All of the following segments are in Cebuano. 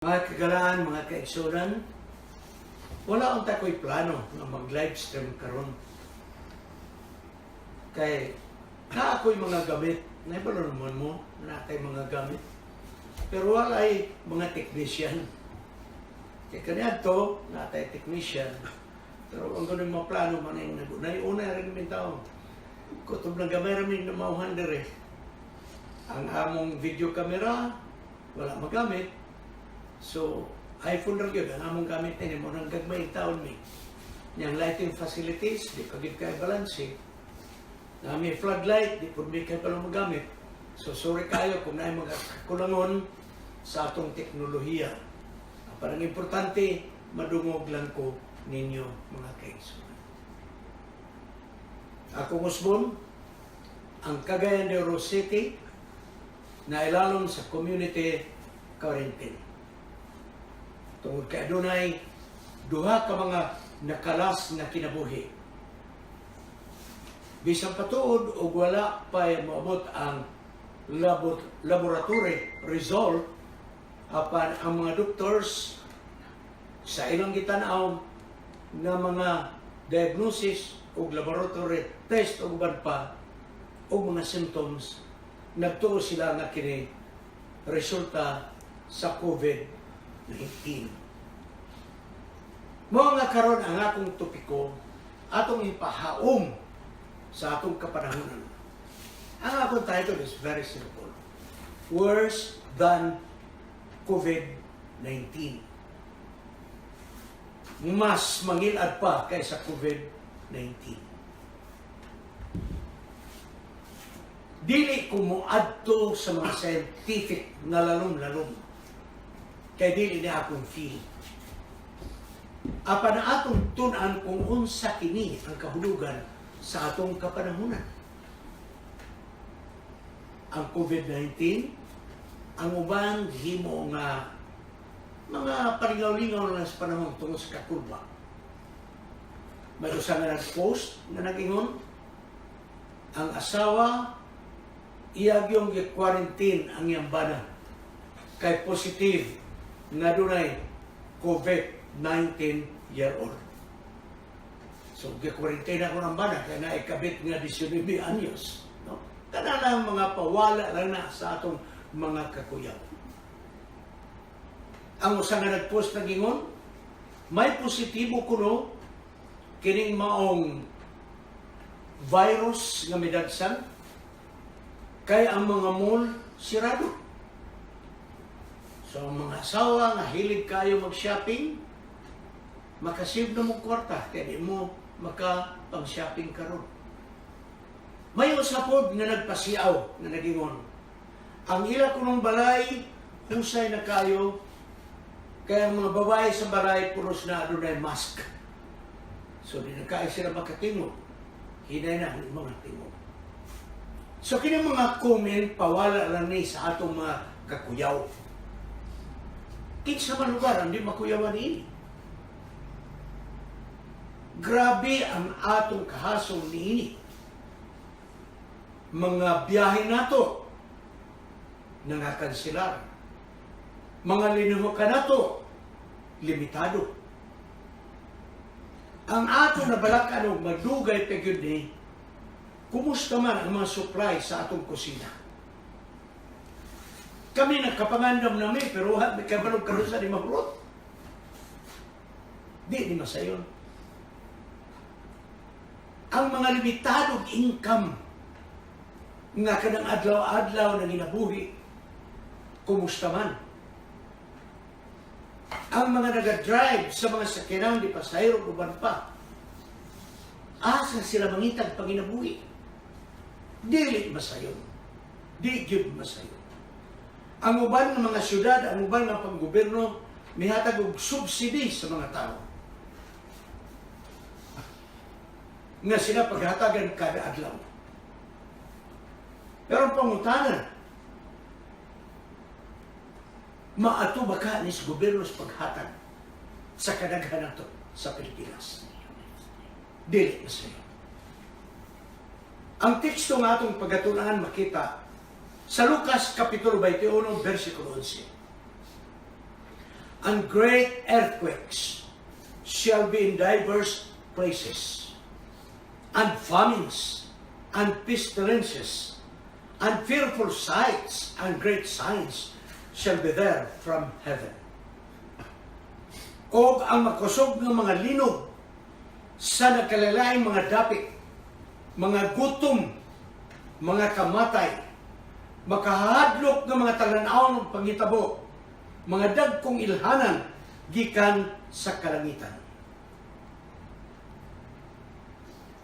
Mga kagalaan, mga kaigsunan, wala unta ko'y plano nga mag-live stream karon. Kay naa ako'y mga gamit, naibalo naman mo, naa kay mga gamit. Pero wala ay mga technician. Kay kaniadto, naa tay technician. Pero ang ganun mga plano man ay nagunay-unay rin min tao. Kutob lang gamay ra min namawhan diri. Ang among video camera, wala magamit. So, iPhone ra gyud ang among gamit ni mo nang gagmay taon mi. Yang lighting facilities, di pa gyud kay balance. Na may floodlight, di pud mi kay pala magamit. So, sorry kayo kung naay mga kakulangon sa atong teknolohiya. Ang parang importante, madungog lang ko ninyo, mga kaigsunan. Ako usbon, ang Cagayan de Oro City na ilalom sa community quarantine. Tungod kay adunay duha ka mga nakalas nga kinabuhi. Bisan patuod og wala pa moabot ang laboratory result, apan ang mga doctors sa ilang gitan-aw nga mga diagnosis ug laboratory test ug uban pa og mga symptoms, nagtuo sila nga kini resulta sa COVID-19. Mao nga karon ang akong topiko atong ipahaom sa atong kapanahonan. Ang akong title is very simple. Worse than COVID-19. Mas mangilad pa kaysa COVID-19. Dili ko moadto sa mga scientific nga lalom-lalom. Kay dili na akong field. Apan ang atong tun-an kung unsa kini ang kahulugan sa atong kapanahunan. Ang COVID-19, ang uban himo nga mga palingaw-lingaw lang sa panahon tungod sa kakulba. May usa nga nag-post nga nag-ingon, ang asawa iya gyung gi-quarantine ang iyang bana kay positive nga dunay COVID-19 year old. So, gi-quarantine ako ng bana kay naikabit nga 19 anyos. No? Kana lang mga pawala lang na sa atong mga kakuyaw. Ang usa nga nag-post nag-ingon, may positibo kuno kining maong virus nga midagsan kay ang mga mall sirado. So ang mga asawa nga hilig kayo mag-shopping, makasave na mo kwarta kay di mo makapag-shopping karon. May usa pod nga nagpasiaw nga nagingon. Ang ila kunong balay husay na kayo kaya ang mga babae sa balay puros na adunay mask. So di na kaayo sila makatingog. Hinay na ang mga tingog. So kini mga comment pawala lang ni sa atong mga kakuyaw. Kinsa man lugar ang di makuyawan niini. Grabe ang atong kahasong niini. Mga biyahe nato nangakanselar. Mga linuhukan nato limitado. Ang ato na balakan og madugay pa gyud ni, kumusta man ang mga supply sa atong kusina. Kami nagkapangandam nami pero wa mi kabalo kanus-a ni mahurot. Di ni masayon. Ang mga limitadong income nga kanang adlaw-adlaw na ginabuhi, kumusta man? Ang mga naga-drive sa mga sakyanan di pasahero uban pa, asa sila mangitag panginabuhi? Dili masayon. Di gyud masayon. Ang uban ng mga syudad, ang uban ng panggobyerno, mihatag og subsidy sa mga tao. Nga sila paghatagan kada adlaw. Pero ang pangutana, maato ba ka ni sa gobyerno sa paghatag sa kadaghan nato sa Pilipinas? Dili masayo. Ang teksto nga atong pagatunan makita sa Lucas Kapitulo 21, versikulo 11. And great earthquakes shall be in divers places, and famines, and pestilences, and fearful sights, and great signs shall be there from heaven. Og ang makusog nga mga linog sa nagkalalaing mga dapit, mga gutom, mga kamatay, makahadlok nga mga talan-awon ug panghitabo, mga dagkong ilhanan gikan sa kalangitan.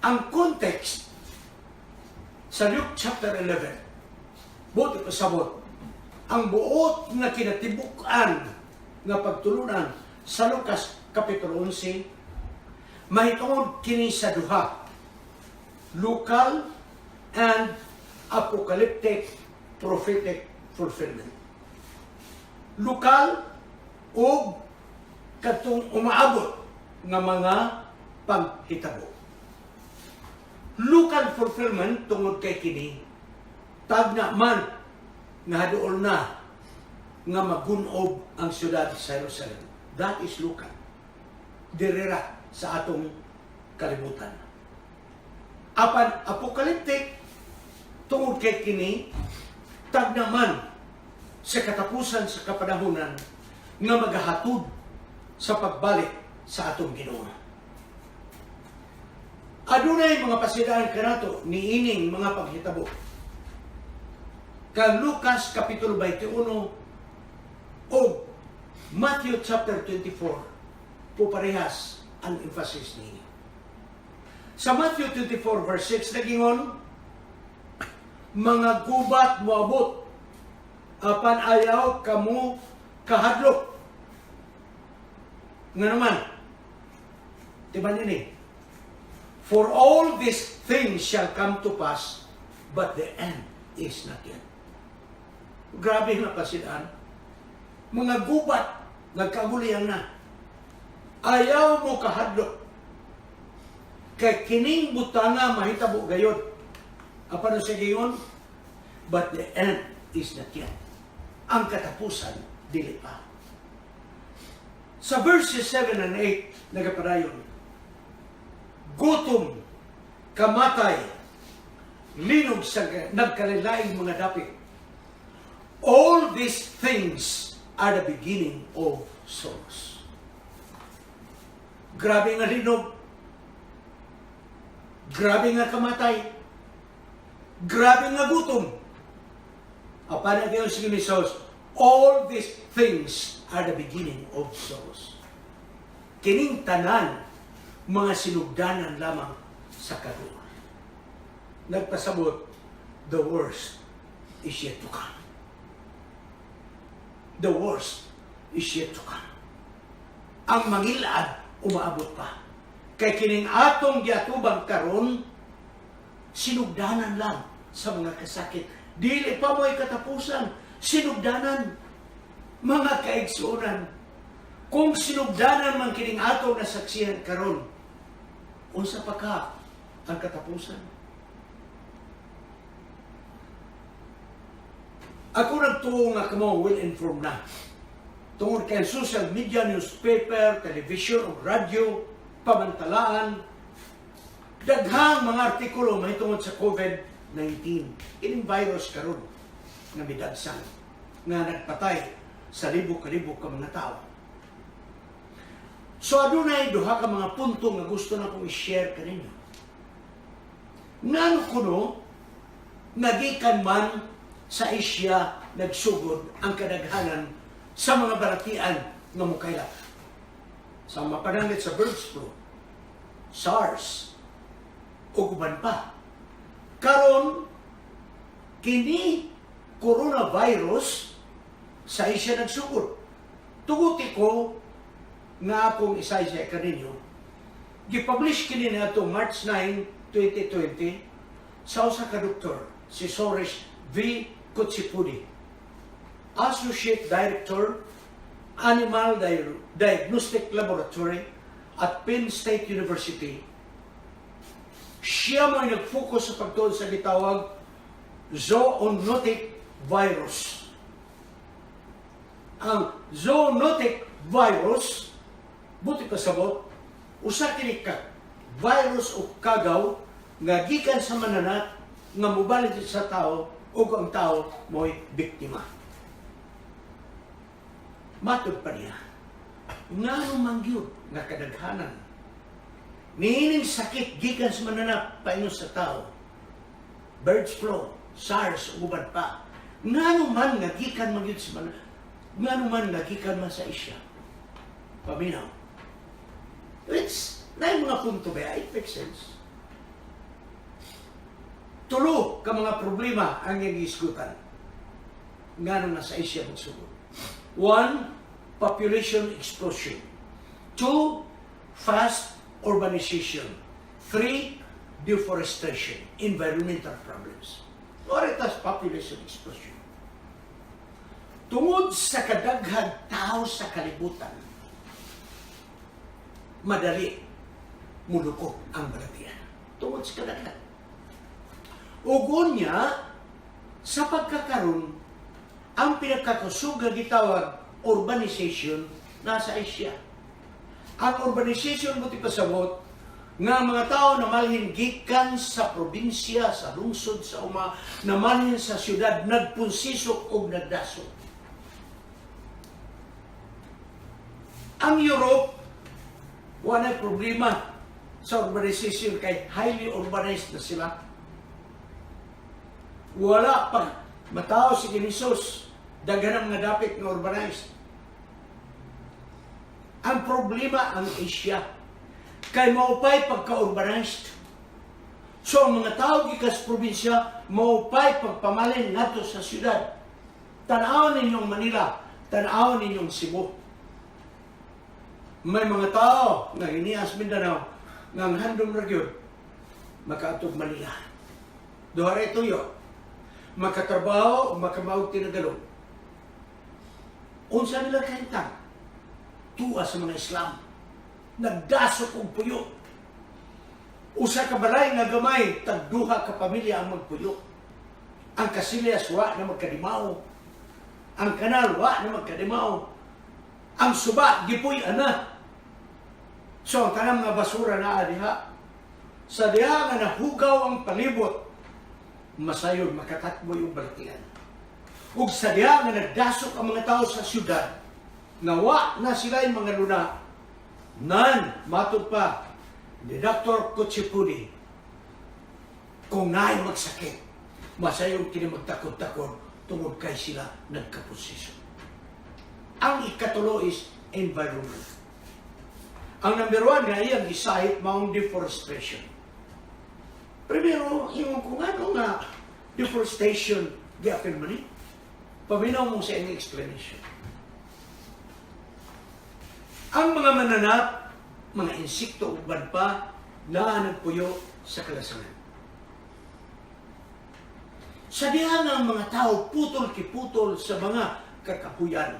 Ang context sa Luke chapter 11, buot ipasabot, ang buot nga kinatibuk-an nga pagtulunan sa Lucas Kapitulo 11, mahitungod kini sa duha, local and apocalyptic prophetic fulfillment. Lokal o katong umaabot nga mga panghitabo. Local fulfillment tungod kay kini tagna man nga haduol na nga magunob ang syudad sa Jerusalem. That is local. Dirira sa atong kalibutan. Apan apocalyptic tungod kay kini tagna man sa katapusan sa kapanahunan nga magahatod sa pagbalik sa atong Ginoo. Adunay mga pasidaan kanato niining mga panghitabo. Kang Lucas Kapitulo 21 o Matthew chapter 24 po, parehas ang emphasis niini. Sa Matthew 24 verse 6 nagingon, "Mga gubat moabot, apan ayaw kamo kahadlok." Nga naman, di ba nini? "For all these things shall come to pass, but the end is not yet." Grabe nga pasidaan. Mga gubat, nagkagulian na. Ayaw mo kahadlok. Kay kining butanga mahitabo gayod. Apan sa gayon, "But the end is not yet." Ang katapusan, dili pa. Sa verses 7 and 8, nagapadayon, gutom, kamatay, linog sa nagkalilaing mga dapit. "All these things are the beginning of sorrows." Grabe nga linog. Grabe nga kamatay. Grabe nga gutom. Apan ang si Jesus, "All these things are the beginning of sorrows." Kining tanan, mga sinugdanan lamang sa kaduol. Nagpasabot, the worst is yet to come. The worst is yet to come. Ang mangilad, umaabot pa. Kay kining atong giatubang karon, sinugdanan lang sa mga kasakit. Dili pa mo'y katapusan, sinugdanan. Mga kaigsuonan, kung sinugdanan man kining atong nasaksihan karon, unsa pa ka ang katapusan? Ako nagtuo nga kamo well informed na. Tungod kay social media, newspaper, television ug radyo, pamantalaan, daghang mga artikulo mahitungod sa COVID-19. Ining virus karon nga midagsan, nga nagpatay sa libo-kalibo ka mga tao. So adunay duha ka mga punto nga gusto na kong i-share kaninyo. Ngano kuno nagikan man sa Asia nagsugod ang kadaghanan sa mga balatian nga mukaylap? Sa mapananglit sa bird flu, SARS, ug uban pa. Karon kini coronavirus sa Asia nagsugod. Tuguti ko nga akong isay kaninyo. Gipublish kini nato March 9, 2020 sa usa ka doktor, si Suresh V. Kuchipudi, Associate Director, Animal Diagnostic Laboratory at Penn State University. Siya mo'y nag-focus sa pagtuon sa gitawag zoonotic virus. Ang zoonotic virus, buot ipasabot, usa kini ka virus o kagaw nga gikan sa mananap nga mobalik sa tao ug ang tao mo'y biktima. Matod pa niya, ngano man gyud nga kadaghanan niining sakit gikan sa mananap paingon sa tao, bird flu, SARS, ug uban pa, ngano man nga gikan man gyud sa mananap, ngano man nga gikan man sa Asia? Paminaw. It's, na mga punto ba? It makes sense. Tulo ka mga problema ang iyang gisgutan. Ngano nga sa Asia magsugod. One, population explosion. Two, fast urbanization. Three, deforestation, environmental problems. What it population explosion? Tungod sa kadaghang tao sa kalibutan, madali mulukop ang balatian. Tungod sa kadaghan. Ug unya, sa pagkakaron, ang pinakakusog nga gitawag urbanization nasa Asia. Ang urbanization, buot ipasabot, nga mga tao na malhin gikan sa probinsya, sa lungsod, sa uma, na malhin sa syudad, nagpunsisok og nagdasok. Ang Europe, wala problema sa urbanization kay highly urbanized na sila. Wala pa matao si Jesus, daghan ang mga dapit nga urbanized. Ang problema ang Asia. Kay maupay pagka-urbanized. So ang mga tao gikan sa probinsya maupay pagpamalin ngadto sa syudad. Tan-awon ninyong Manila, tan-awon ninyong Cebu. May mga tao nga ginias Mindanao nga ang handom ra gyud makaadtog Manila. Duha ra tuyo. Makatrabaho o makamaog tinagalog. Unsa nila kahintang? Tuwa sa mga Islam. Nagdasok og puyo. Usa ka balay nga gamay, tagduha ka pamilya ang magpuyo. Ang kasilyas wa na magkadimao. Ang kanal wa na magkadimao. Ang suba gipuy ana. So ang tanang nga basura naa diha. Sa diha nga nahugaw ang palibot, masayon makatatboy og balatian. Ug sa diha nga nagdasok ang mga tao sa syudad, nga wa na sila mga luna, nan, matod pa ni Dr. Kuchipudi, kung naay magsakit, masayon kini magtakod-takod tungod kay sila nagkaposisyon. Ang ikatulo is environment. Ang number one nga iyang gisahit maong deforestation. Primero, ingon ko, ano nga deforestation giapil man ni? Paminaw mo sa inyong explanation. Ang mga mananap, mga insekto uban pa, na nagpuyo sa kalasangan. Sa diha nga ang mga tao putol kiputol sa mga kakahuyan.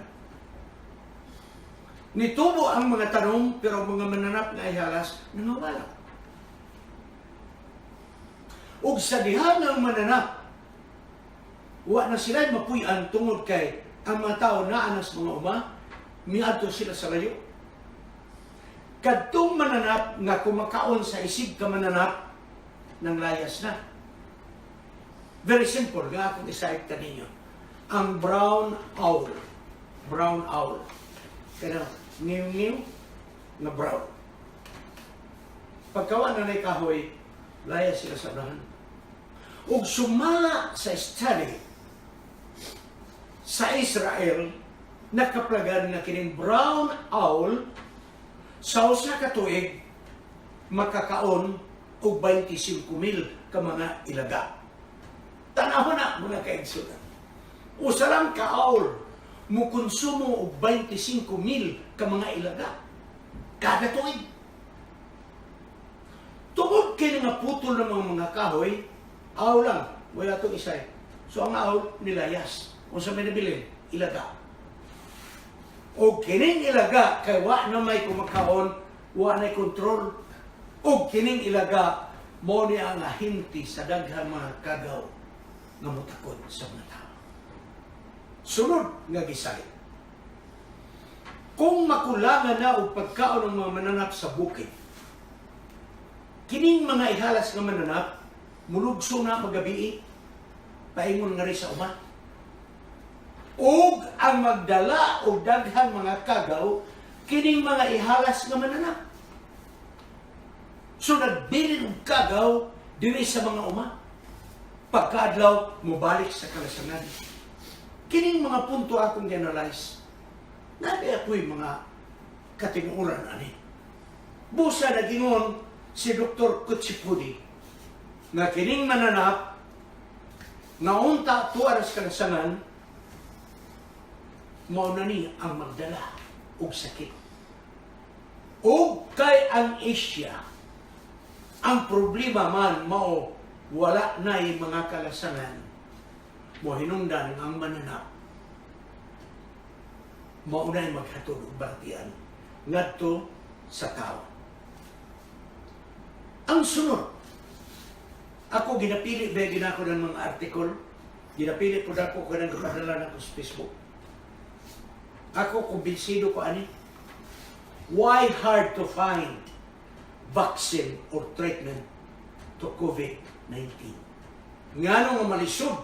Nitubo ang mga tanom pero ang mga mananap nga ihalas nangawala. Ug sa diha ng mananap, wa na sila mapuy-an tungod kay ang mga tao naa na sa mga uma, miadto sila sa layo. Kadtong mananap nga kumakaon sa isig ka mananap, nang layas na. Very simple, nga akong isahit kaninyo. Ang brown owl. Brown owl. Kaya ngiw-ngiw nga brown. Pagkawa na na'y kahoy, layas sila sa unahan. Ug sumala sa study sa Israel, nakaplagan na kining brown owl sa usa ka tuig makakaon og 25,000 ka mga ilaga. Tanaw na, mga kaigsunan. Usa lang ka owl mukonsumo og 25,000 ka mga ilaga kada tuig. Tungod kay nga putol ng mga kahoy, owl lang, wala itong isay. So ang owl nilayas. Unsa may nabilin? Ilaga. O kining ilaga kay wa na may kumakaon, wa na kontrol. O kining ilaga mo ni ang ahinti sa daghang mga kagaw nga motakod sa mga tao. Sunod nga gisayt. Kung makulangan na og pagkaon ng mga mananap sa bukid, kining mga ihalas nga mananap, mulugso na magabii, paingon nga rin sa uma. Ug ang magdala og daghang mga kagaw, kining mga ihalas nga mananap. So nagbilin og kagaw diri sa mga uma. Pagkaadlaw, mobalik sa kalasangan. Kining mga punto akong gi-analyze. Nabi ako'y mga katinuoran ani. Busa nagingon si Dr. Kuchipudi nga kining mananap nga unta tuwa sa kalasangan mao na ni ang magdala og sakit. Ug kay ang Asia, ang problema man mao wala na mga kalasangan, mo hinungdan ang mananap mao na'y maghatod og balatian ngadto sa tao. Ang sunod, ako ginapili ba ginako ng mga article, ginapili po ko kanang kapadala nako sa Facebook. Ako kumbinsido ko ani, why hard to find vaccine or treatment to COVID-19? Ngano nga malisod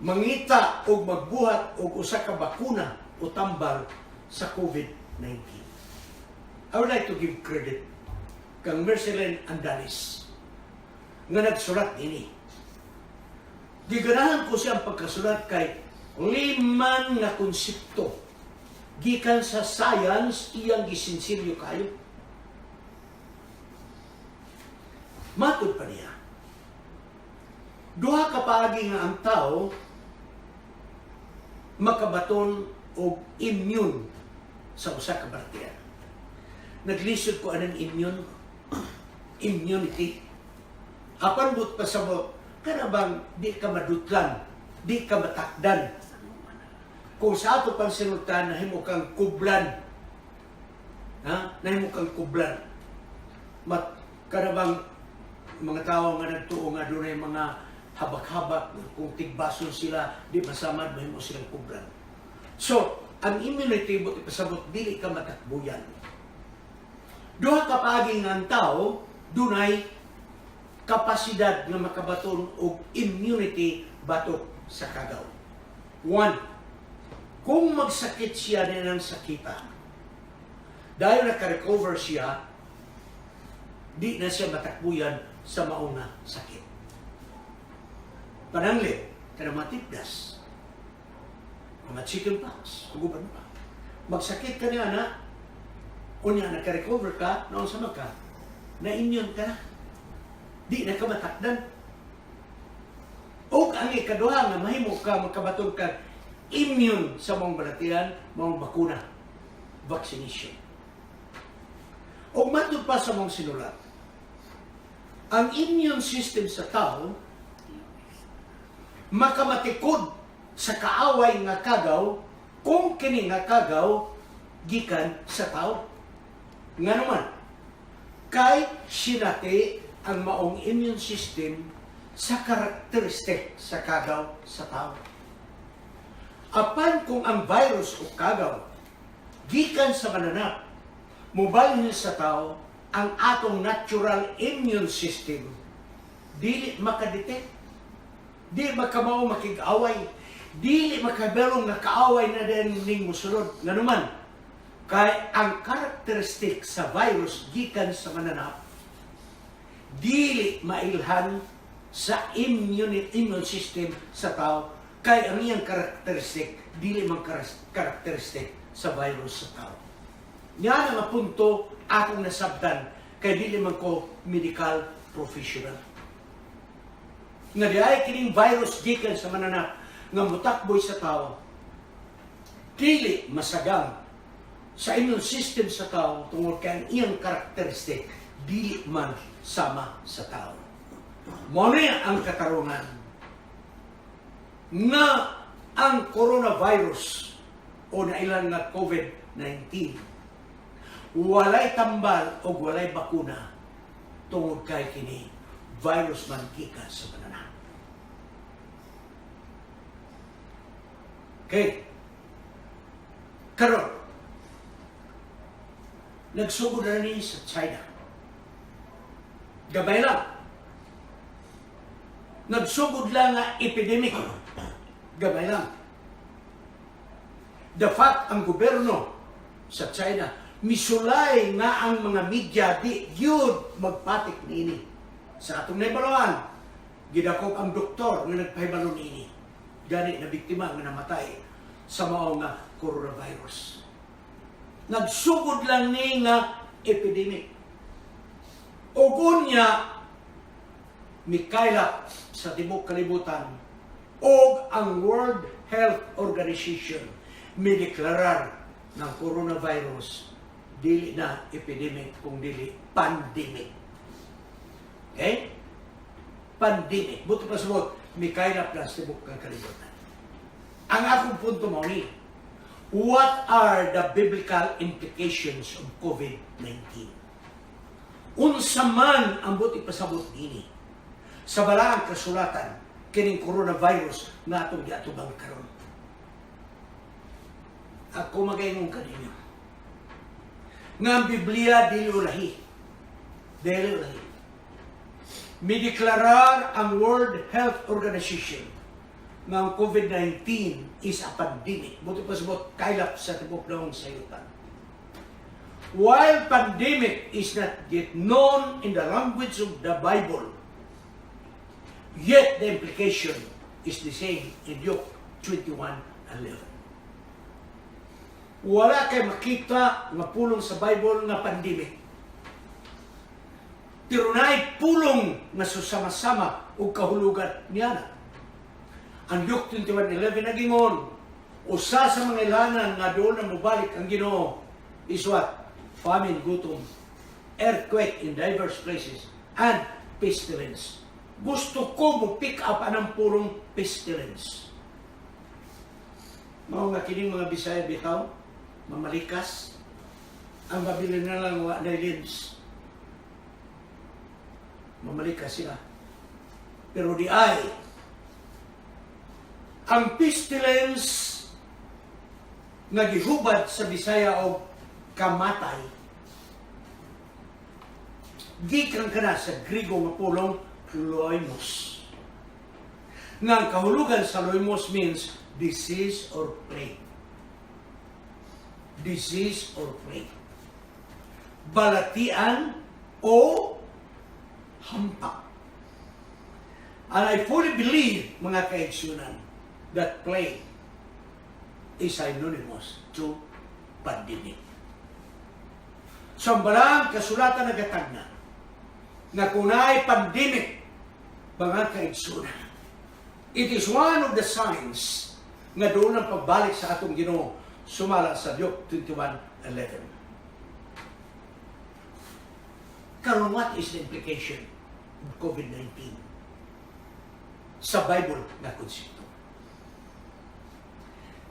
mangita og magbuhat og usa ka bakuna o tambal sa COVID-19? I would like to give credit kang Mercelyn Andales nga nagsulat ini. Giganahan ko siyang pagkasulat kay liman nga konsepto gikan sa science iyang gisinsilyo kayo. Matod pa niya, duha ka paagi nga ang tao makabaton og immune sa usa ka balatian. Naglisod ko anang immune, immunity. Apan but pasabot, kana bang di ka madutlan, di ka matakdan? Kung sa ato pang sinultan, nahimo kang kublan. Ha? Nahimo kang kublan. Mat, kana bang mga tao nga nagtuo nga dunay mga habak-habak, kung tigbason sila, di masamad, mahimo silang kublan. So, ang immunity but ipasabot, dili ka matakbuyan. Duha ka paagi nga ang tao, dunay kapasidad nga makabaton og immunity batok sa kagaw. One, kung magsakit siya ng sakita, dahil naka-recover siya, di na siya matakbuyan sa mauna sakit. Pananglit, kanang mga tigdas, mga chicken pox, ug uban pa. Magsakit ka niya na, unya naka-recover ka, noon sa ka, na-immune ka na. Di na ka matakdan. O ang ikaduha nga mahimo ka makabaton ka immune sa mga balatian, mga bakuna, vaccination. O matod pa sa mga sinulat, ang immune system sa tao makamatikod sa kaaway nga kagaw kung kini nga kagaw gikan sa tao. Nga naman, kay sinati ang maong immune system sa karakteristik sa kagaw sa tao. Apan kung ang virus o kagaw gikan sa mananap, mobalhin sa tao, ang atong natural immune system dili makadetect, di makamao makig-away, dili makabelong nga kaaway na din ning musulod. Nganuman, kay ang karakteristik sa virus gikan sa mananap dili mailhan sa immune system sa tao kay ang iyang karakteristik dili man karakteristik sa virus sa tao. Nya na nga punto akong nasabtan kay dili man ko medical professional. Nga di ay kining virus gikan sa mananap nga mutakboy sa tao, dili masagang sa immune system sa tao tungod kay ang iyang karakteristik dili man sama sa tao. Mao ni ang katarungan nga ang coronavirus o nailan nga COVID-19 walay tambal o walay bakuna tungod kay kini virus man gikan sa mananap. Okay. Karon, nagsugod na ni sa China. Gabay lang. Nagsugod lang nga epidemic. Gamay lang. The fact, ang gobyerno sa China, misulay nga ang mga media di yun magpatik niini. Sa atong naibaluan, gidakop ang doktor nga nagpahibalo niini. Gani na biktima nga namatay sa mao nga coronavirus. Nagsugod lang ni nga epidemic. Ug unya, mikaylap sa tibok kalibutan og ang World Health Organization mideklarar ng coronavirus dili na epidemic kung dili pandemic. Okay? Pandemic. Buot pasabot, mikaylap na sa tibok ng kalibutan. Ang akong punto mao ni, what are the biblical implications of COVID-19? Unsa man ang buot ipasabot nini sa balaang kasulatan kining coronavirus nga atong giatubang karon? Ako magaingon kaninyo nga ang Biblia dili ulahi. Dili ulahi. Mideklarar ang World Health Organization nga ang COVID-19 is a pandemic. Buot pasabot, kaylap sa tibok nawong sayutan. While pandemic is not yet known in the language of the Bible, yet the implication is the same in Luke 21:11. Wala kay makita nga pulong sa Bible nga pandemic. Pero naay pulong nga susama-sama og kahulugan niya na. Ang Luke 21:11 nagingon, usa sa mga ilanan nga doon na mobalik ang Ginoo is what? Famine, gutom, earthquake in diverse places, and pestilence. Gusto ko mo pick up anang pulong pestilence. Mao nga kining mga Bisaya bitaw, mamalikas, ang mabilin na lang wa na limbs. Mamalikas sila. Pero di ay, ang pestilence nga gihubad sa Bisaya og kamatay gikan kana sa Grigo nga pulong loimos. Nga ang kahulugan sa loimos means disease or plague. Disease or plague. Balatian o hampak. And I fully believe, mga kaigsunan, that plague is synonymous to pandemic. So ang balaang kasulatan nagatagna na kung naay pandemic, mga kaigsunan, it is one of the signs nga doon ang pagbalik sa atong Ginoo sumala sa Luke 21:11. Karon, what is the implication of COVID-19 sa Bible nga konsepto?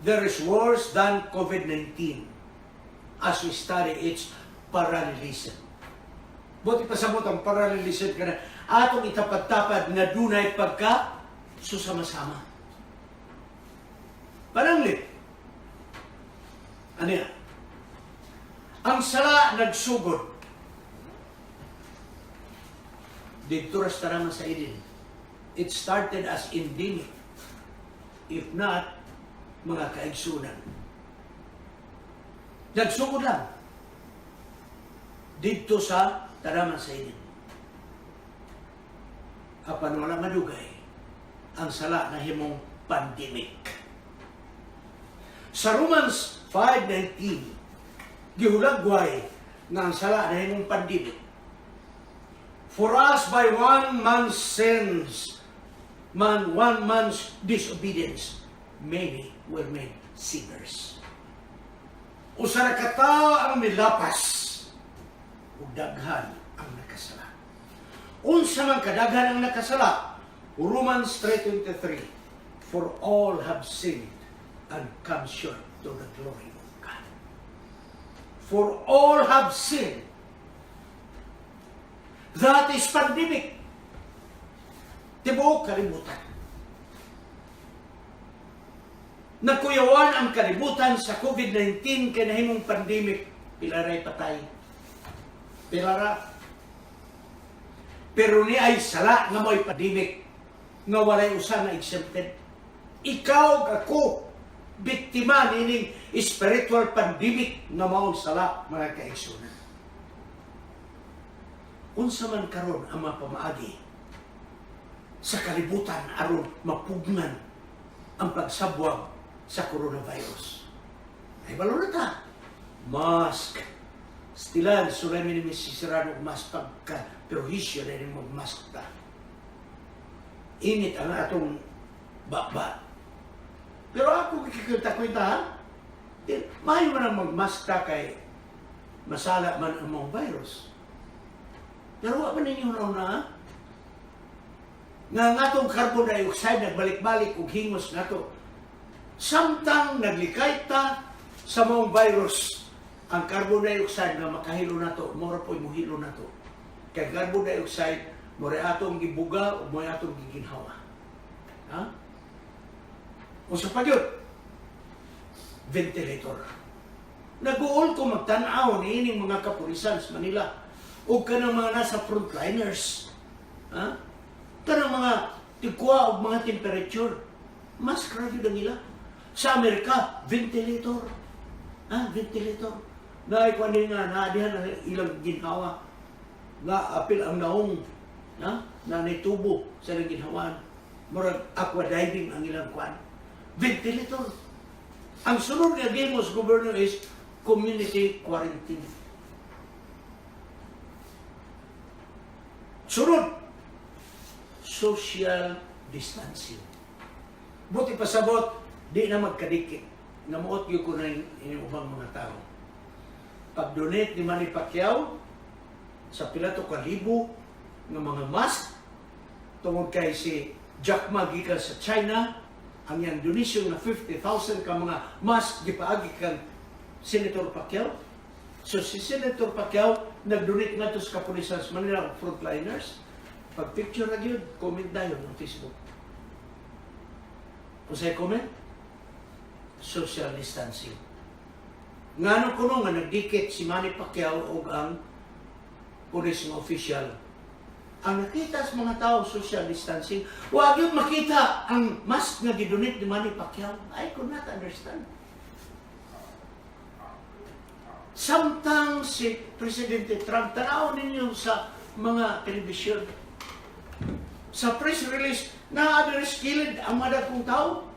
There is worse than COVID-19 as we study its parallelism. Buot ipasabot, ang parallelism kana atong itapad-tapad nga dunay pagka susama-sama. Pananglit. Ano yan? Ang sala nagsugod didto ra sa tanaman sa Eden. It started as endemic. If not, mga kaigsunan, nagsugod lang didto sa tanaman sa Eden. Apan wala madugay, ang sala nahimong pandemic. Sa Romans 5:19, gihulagway nga ang sala nahimong pandemic. For as by one man's sins, one man's disobedience, many were made sinners. Usa ra ka tawo ang milapas ug daghan ang nakasala. Unsa man kadaghan ang nakasala? Romans 3:23, "For all have sinned and come short to the glory of God." For all have sinned. That is pandemic. Tibuok kalibutan. Nakuyawan ang kalibutan sa COVID-19 kay nahimong pandemic, pila ray patay. Pila ra. Pero niay sala nga mo'y pandemic nga walay usa nga exempted. Ikaw ug ako biktima nining spiritual pandemic nga mao ang sala, mga kaigsunan. Unsa man karon ang mga pamaagi sa kalibutan aron mapugnan ang pagsabwag sa coronavirus? Ay balo na ta. Mask. Stilan, sulay mi ni Mrs. Serrano og mask pagka perwisyo na rin mag-mask ta. Init ang atong baba. Pero ako kikwenta-kwenta ha? Di, maayo man ang mag-mask ta kay masala man ang mga virus. Pero wa man ninyo na ha? Nga ang atong carbon dioxide nagbalik-balik og hingos nato. Samtang naglikay ta sa maong virus, ang carbon dioxide nga makahilo nato, mora po'y muhilo nato. Kay carbon dioxide, mora atong gibuga o mora atong giginhawa. Ha? Unsa pa gyud? Ventilator. Nag-uol ko magtan-aw niining mga kapulisan sa Manila o kanang mga nasa frontliners. Ha? Kanang mga tigkuha og mga temperature. Mask ra gyud ang ila. Sa Amerika, ventilator. Ha? Ventilator. Naay kuan nga naa diha na ilang ginhawa. Nga apil ang naong, ha? Na tubo sa ilang ginhawaan. Murag aqua diving ang ilang kuan. Ventilator. Ang sunod nga gihimo sa gobyerno is community quarantine. Sunod, social distancing. Buti pasabot, di na magkadikit. Namuot gyud ko na inyong ubang mga tao. Pag-donate ni Manny Pacquiao sa pila to kalibo ng mga mask, tungod kay si Jack Ma gikan sa China, ang iyang donation na 50,000 ka mga mask gipaagi kang Senator Pacquiao. So si Senator Pacquiao nag-donate ngadto sa kapulisan sa Manila og frontliners. Pag picture na gyud, comment dayon ng Facebook. Unsay comment? Social distancing. Ngano kuno nga nagdikit si Manny Pacquiao og ang pulis nga official? Ang nakita sa mga tao, social distancing. Wa gyud makita ang mask nga gidonate ni Manny Pacquiao. I could not understand. Samtang si Presidente Trump, tanaw ninyo sa mga telebisyon, sa press release, naa diri sa kilid ang mga dagkong tao.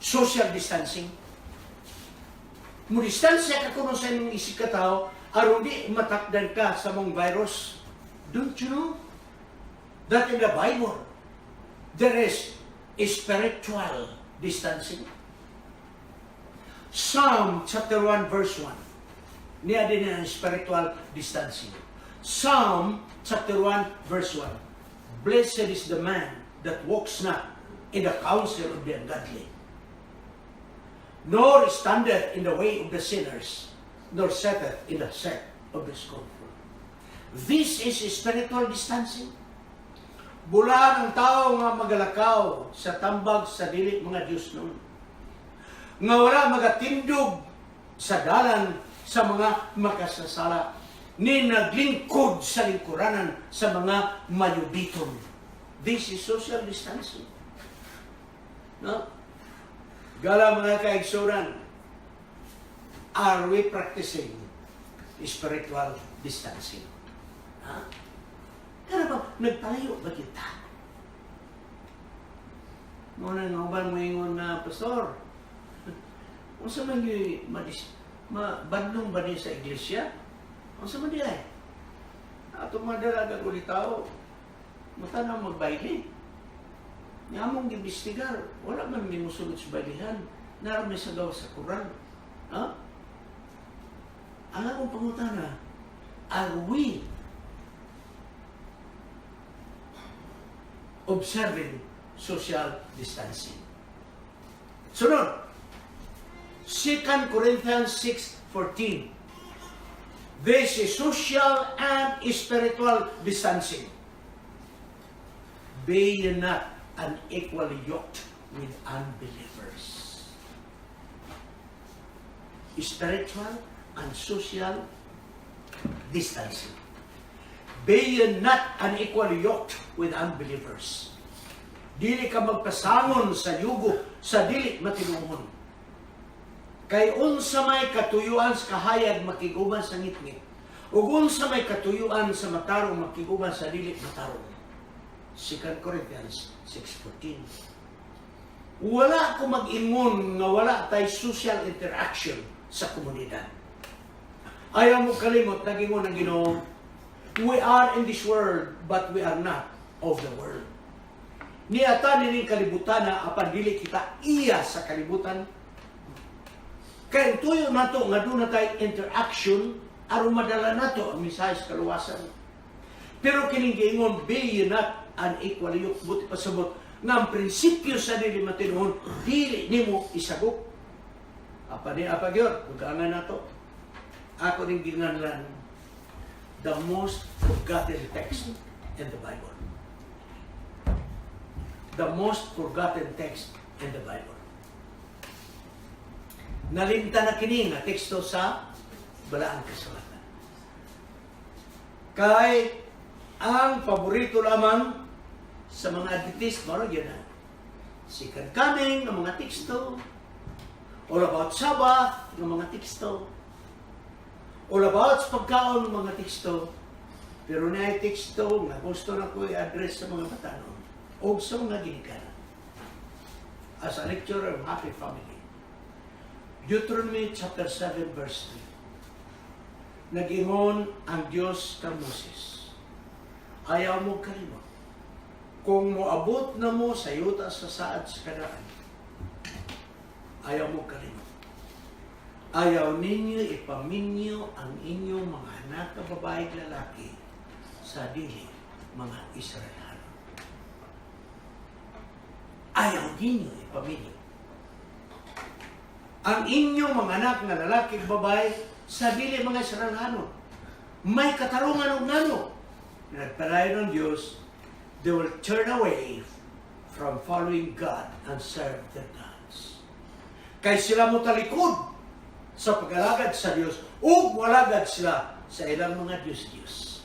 Social distancing. Mo-distansya ka kuno sa inyong isig ka tao, aron di matakdan ka sa maong virus. Don't you know that in the Bible, there is spiritual distancing? Psalm chapter 1 verse 1. Niya din ang spiritual distancing. Psalm chapter 1 verse 1. "Blessed is the man that walks not in the counsel of the ungodly, nor standeth in the way of the sinners, nor sitteth in the seat of the scornful." This is spiritual distancing. Bulahan ang tao nga magalakaw sa tambag sa dili mga Diyosnon, nga wala magatindog sa dalan sa mga makasasala, ni naglingkod sa lingkuranan sa mga mayubiton. This is social distancing. No? Gala, mga kaigsunan, are we practicing spiritual distancing? Ha? Pero ba, nagpalayo ba kita? Muna nga uban mo ingon na, "Pastor, unsa man gyud madis mabadlong ba ni sa iglesia? Unsa man di ay? Ato madala kag tao, matanaw magbayle. Nga among gimbestigar, wala man mi mosulod sa baylihan. Naa ra mi sa gawas sa kural." Ha? Ang akong pangutana, are we observing social distancing? Sunod, 2 Corinthians 6:14. This is social and spiritual distancing. "Be ye not unequally yoked with unbelievers. Spiritual and social distancing. Be ye not unequally yoked with unbelievers. Dili ka magpasangon sa yugo sa dili matinuon. Kay unsa may katuyuan sa kahayag makig-uban sa ngitngit, ug unsa may katuyuan sa matarong makig-uban sa dili matarong? 2 Corinthians 6:14. Wala ko mag-ingon nga wala tay social interaction sa komunidad. Ayaw mo kalimot, nagingon ang Ginoo, "We are in this world, but we are not of the world." Niata nining kalibutan na apan dili kita iya sa kalibutan. Kay ang tuyo nato nga duna tay interaction aron madala nato ang mensahe sa kaluwasan. Pero kining giingon, "Be ye not unequally yoked," buot ipasabot nga ang prinsipyo sa dili matinuon, dili nimo isagop. Apa ni apa gyud, dugangan nato. Ako ning ginganlan, the most forgotten text in the Bible. The most forgotten text in the Bible. Nalimta na kini nga teksto sa Balaang Kasulatan. Kay ang paborito lamang sa mga Adventist, mao gyud na Second Coming ng mga teksto, all about Sabbath ng mga teksto, all about sa pagkaon ng mga teksto, pero naay teksto nga gusto na ko i-address sa mga batanon o sa mga ginikanan. As a lecturer of Happy Family, Deuteronomy chapter 7 verse 3. Nag-ingon ang Diyos kang Moses, "Ayaw mo kalimot. Kung moabot na mo sa yuta sa saad sa Kanaan, ayaw mo kalimot. Ayaw ninyo ipaminyo ang inyong mga anak na babae at lalaki sa dili mga Israelano." Ayaw ninyo ipaminyo ang inyong mga anak na lalaki at babae sa dili mga Israelano. May katarungan og ngano. Nagpadayon ng Diyos, they will turn away from following God and serve their gods. Kay sila mo talikod sa pag-alagad sa Diyos ug moalagad sila sa ilang mga Diyos-Diyos.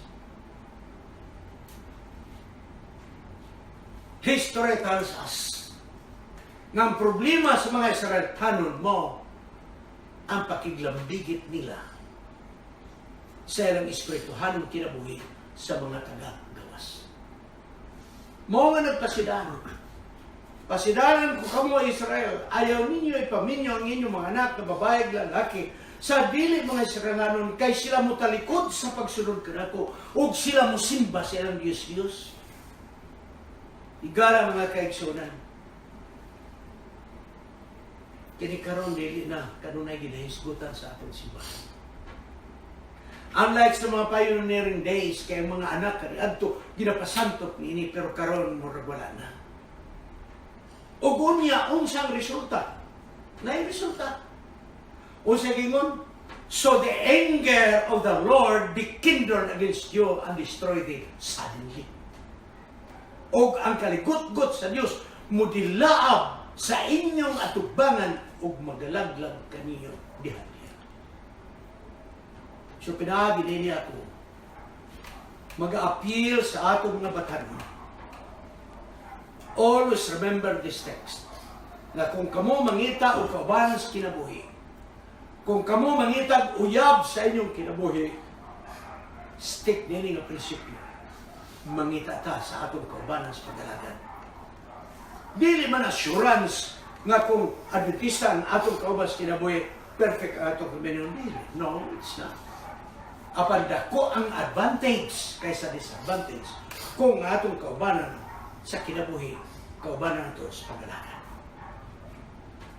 History tells us nga ang problema sa mga Israelitanon mao ang pakiglambigit nila sa ilang espirituhanong kinabuhi sa mga taga-gawas. Mao nga nagpasidan. "Pasidanan ko kamo, Israel, ayaw ninyo ipaminyo ang inyong mga anak na babae at lalaki sa dili mga Israelanon kay sila mo talikod sa pagsunod kanako ug sila mo simba sa ilang Diyos-Diyos." Igala, mga kaigsunan. Kini karon dili na kanunay ginahisgutan sa atong simbahan. Unlike sa mga pioneering days, kay ang mga anak kaniadto ginapasantot niini, pero karon murag wala na. Ug unya, unsang resulta? Naay resulta. Unsa gingon? "So the anger of the Lord be kindled against you and destroy thee suddenly." Og ang kaligutgot sa Dios mudilaab sa inyong atubangan ug magalaglag kaniyo diha diha. So pinaagi nini ako mag-appeal sa atong mga batanon. Always remember this text. Na kung kamo mangita og kauban sa kinabuhi, kung kamo mangita og uyab sa inyong kinabuhi, stick nini nga prinsipyo. Mangita ta sa atong kaubanan sa pag-alagad. Dili man assurance nga kung Adventista ang atong kauban sa kinabuhi, perfect ang atong kombinasyon. Dili. No, it's not. Apan dako ang advantage kaysa disadvantage kung ang atong kaubanan sa kinabuhi, kaubanan nato sa pag-alagad.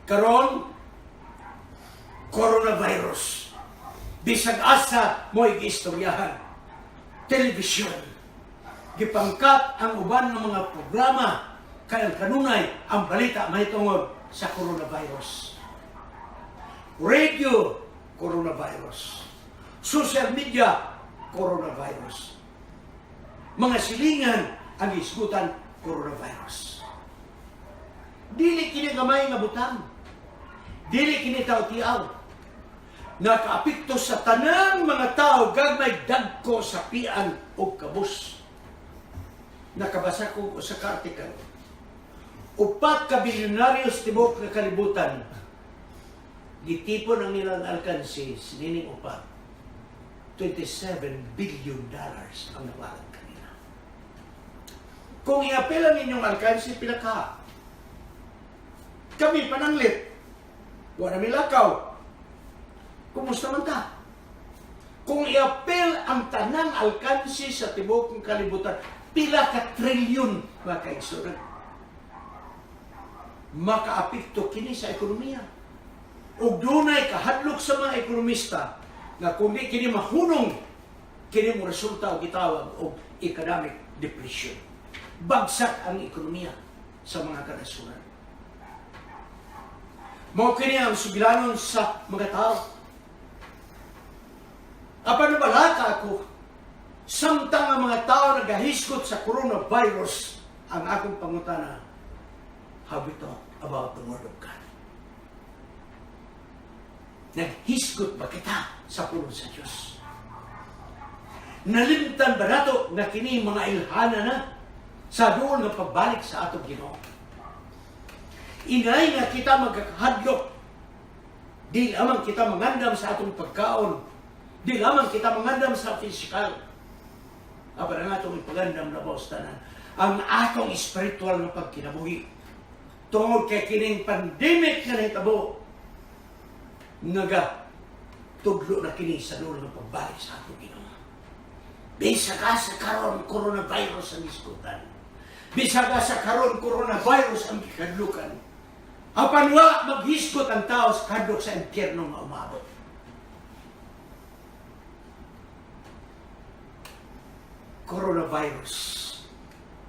Karon, coronavirus. Bisag asa mo istoryahan. Telebisyon. Gipangkat ang uban ng mga programa kay ang kanunay ang balita mahitungod sa coronavirus. Radio, coronavirus. Social media, coronavirus. Mga silingan ang isgutan, coronavirus. Dili kini gamay nga butang. Dili kini tao-tiaw. Nakaapekto sa tanang mga tao, gagmay, dagko sa pian o kabus. Nakabasa ko sa article. 4 ka bilyonaryo sa tibuok nga kalibutan, gitipon ang nilang alkansi nining upat. $27 billion ang nawalan kanila. Kung iapil ang inyong alkansi, pila ka? Kami pananglit. Wala mi lakaw. Kumusta man ta? Kung iapil ang tanang alkansi sa tibuok ng kalibutan, pila ka trilyon, mga kaigsunan? Makaapekto kini sa ekonomiya. Ug dunay kahadlok sa mga ekonomista nga kung di kini mahunong, kini mo resulta og gitawag og economic depletion. Bagsak ang ekonomiya sa mga kanasuran. Mao kini ang sugilanon sa mga tao. Apan nabalaka ako, samtang ang mga tao nagahisgot sa coronavirus, ang akong pangutana, have we talked about the Word of God? Naghisgot ba kita sa pulong sa Diyos? Nalimtan ba nato nga kini mga ilhana na sa duol nga pagbalik sa atong Ginoo? Inay nga kita magkakahadlok, di lamang kita mangandam sa atong pagkaon, di lamang kita mangandam sa physical. Apan ang atong ipagandam na tanan, ang atong espiritual nga pagkinabuhi. Tungod kay kining pandemic nga nahitabo, naga tudlo na kini sa duol ng pagbalik sa atong Ginoo. Bisag asa karon, coronavirus ang isgutan. Bisag asa karon, coronavirus ang gikadlukan. Apan wa maghisgot ang tao sa kadlok sa impyerno nga umabot. Coronavirus,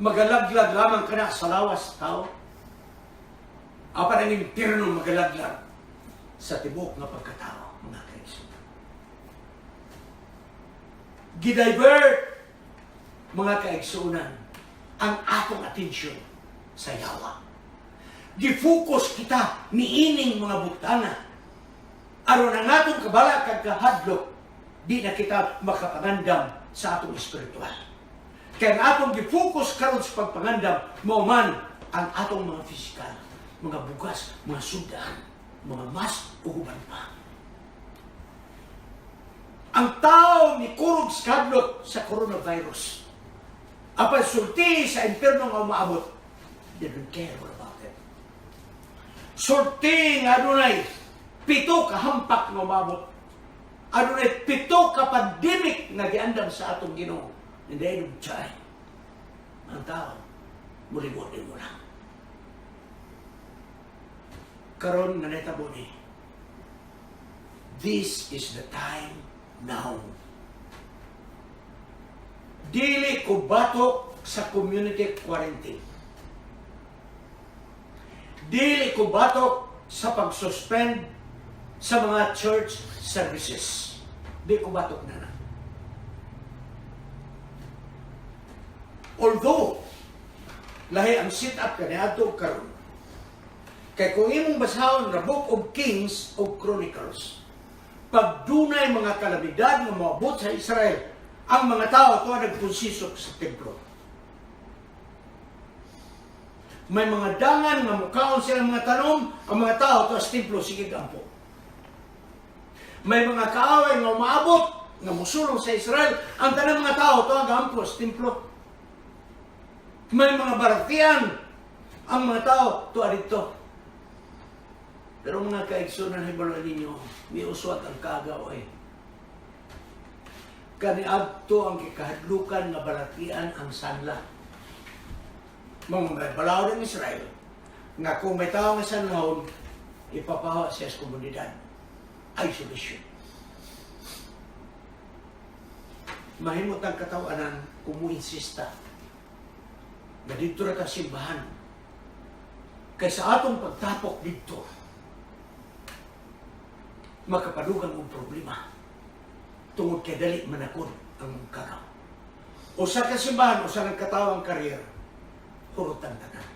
magalaglag lamang kana sa lawas tao. Apan ang impyerno magalaglag sa tibok nga pagkatao, mga kaigsuonan. Gidivert, mga kaigsuonan, ang atong atensyon sa yawa. Gifocus kita niining mga butana. Aron ang atong kabala kag kahadlok, di na kita makapangandam sa atong espiritual. Kaya ang atong gifocus karon sa pagpangandam, mao man ang atong mga physical, mga bugas, mga sudan, mga mask, ug uban pa. Ang tao ni kurog sa kadlok sa coronavirus. Apan sulti sa impierno nga umaabot, they don't care about it. Sulti nga adunay 7 ka hampak nga umabot. Adunay 7 ka pandemic nga giandam sa atong Ginoo. In the end of time, ang tao, mulimot mo lang. Karon nga nahitabo ni, this is the time now. Dili ko batok sa community quarantine. Dili ko batok sa pag-suspend sa mga church services. Di ko batok na na. Although, lahi ang sit-up kaniadto karon. Kay kung imong basahon na Book of Kings o Chronicles, pag dunay mga kalamidad nga moabot sa Israel, ang mga tao to nagkonsisok sa templo. May mga dangan nga mukaon silang mga tanom, ang mga tao to sa templo sige gampo. May mga kaaway nga umaabot nga musulong sa Israel, ang tanang mga tao to gampo sa templo. May mga baratian ang mga tao to dito. Pero mga kaigsunan, hibalo ninyo, miuswag ang kagaw eh. Kaniadto ang kikahadlukan nga balatian ang sanla. Mga may balaod ng Israel, nga kung may tao nga sanlahon, ipapahawa siya sa komunidad. Isolation. Mahimot ang katawanan kung mo-insista na dito ra ka simbahan. Kay sa atong pagtapok dito, makapadugang og problema tungod kay dali manakod ang kagaw. Usa ka simbahan, usa ka katawang career, hurutan tanan.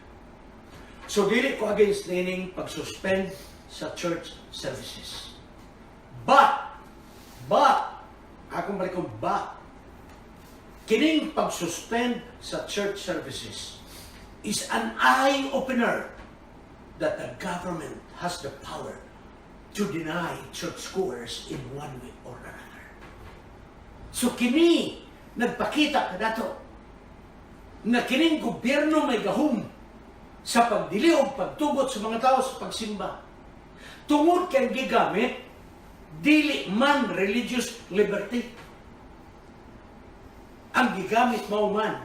So dili ko against nining pag-suspend sa church services. But, akong balikon, but, kining pag-suspend sa church services is an eye-opener that the government has the power to deny churchgoers in one way or another. So kini, nagpakita kanato na kining gobyerno may gahom sa pagdili o pagtugot sa mga tao sa pagsimba. Tungod kay ang gigamit, dili man religious liberty. Ang gigamit mao man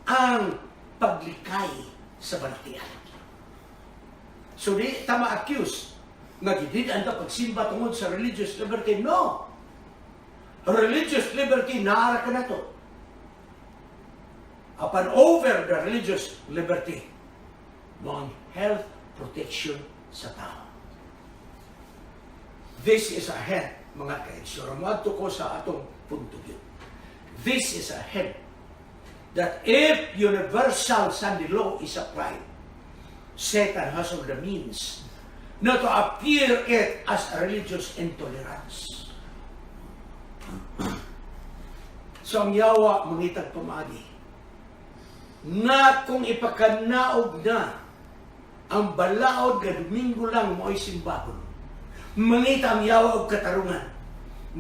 ang paglikay sa balatian. So di ta ma-accuse nga gidid-an ta pagsimba tungod sa religious liberty. No! Religious liberty naara kanato. Apan over the religious liberty, mao ang health protection sa tao. This is a hint, mga kaigsuonan. Moadto ko sa atong punto yun. This is a hint that if universal Sunday law is applied, Satan has all the means not to appear it as a religious intolerance. So ang yawa mangitag pamaagi nga kung ipakanaog na ang balaod nga Domingo lang mo'y simbahon, mangita ang yawa og katarungan